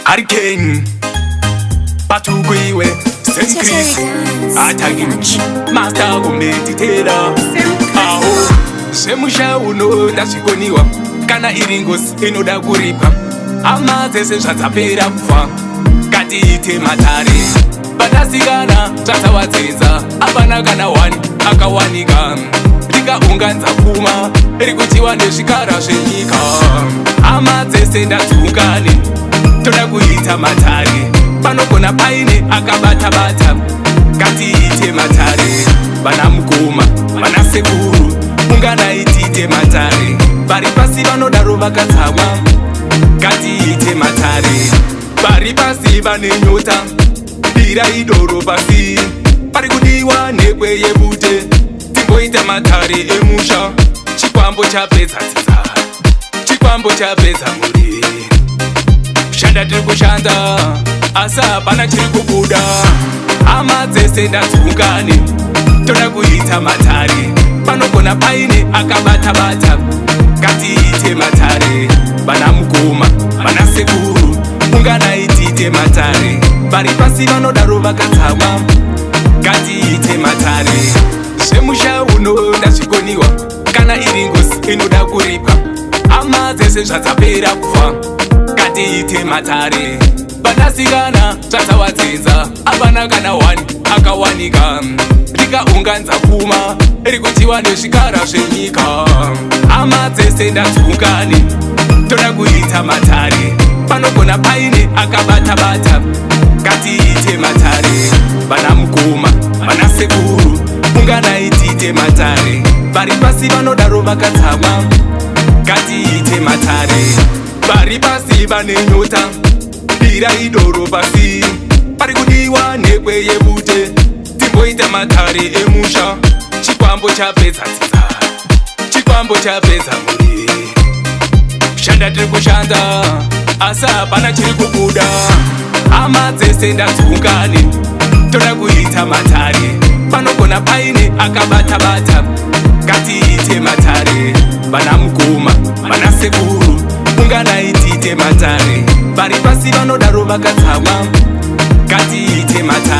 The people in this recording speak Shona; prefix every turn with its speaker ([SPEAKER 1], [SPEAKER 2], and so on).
[SPEAKER 1] Hurricane Patukwiwe St. Chris Attacking Master kumeditera Aho zvemusha unoda zvikoniwa kana iri ngozi inoda kuripwa hama dzese zvadzapera kufa ngatiite matare vanasikana zvadzavadzedza hapana kana one akawanika rikaunganza pfuma rikuchiwa nezvikara zvenyika hama dzese ndadziungane toda kuita matare panogona paine akabatabata ngatiite matare vana mukoma vana sekuru unganai tiite matare vari pasi vanodaro vakatsamwa ngatiite matare vari pasi vane nyota dirai doro pasi pari kudiwa nhekwe yebute timboita matare emusha chikwambo chapedza dzidza chikwambo chapedza mhuri kushanda tiri kushanda asi hapana chiri kubuda hama dzese ndadziungane toda kuita matare panogona paine akabatabata ngatiite matare vana mukoma vana sekuru unganai tiite matare vari pasi vanodaro vakatsamwa ngatiite matare zvemusha unoda zvikoniwa kana iri ngozi inoda kuripwa hama dzese zvadzapera kufa ngatiite matare vanasikana zvadzavadzedza hapana kana one akawanika rikaunganza pfuma rikuchiwa nezvikara zvenyika hama dzese ndadziungane toda kuita matare panogona paine akabatabata ngatiite matare vana mukoma vana sekuru unganai tiite matare vari pasi vanodaro vakatsamwa ngatiite matare vari pasi vane nyota dirai doro pasi pari kudiwa nhekwe yebute timboita matare emusha chikwambo chapedza dzidza chikwambo chapedza mhuri kushanda tiri kushanda asi hapana chiri kubuda hama dzese ndadziungane toda kuita matare panogona paine akabatabata ngatiite matare vana mukoma vana sekuru unganai tiite matare vari pasi vanodaro vakatsamwa ngatiite matare.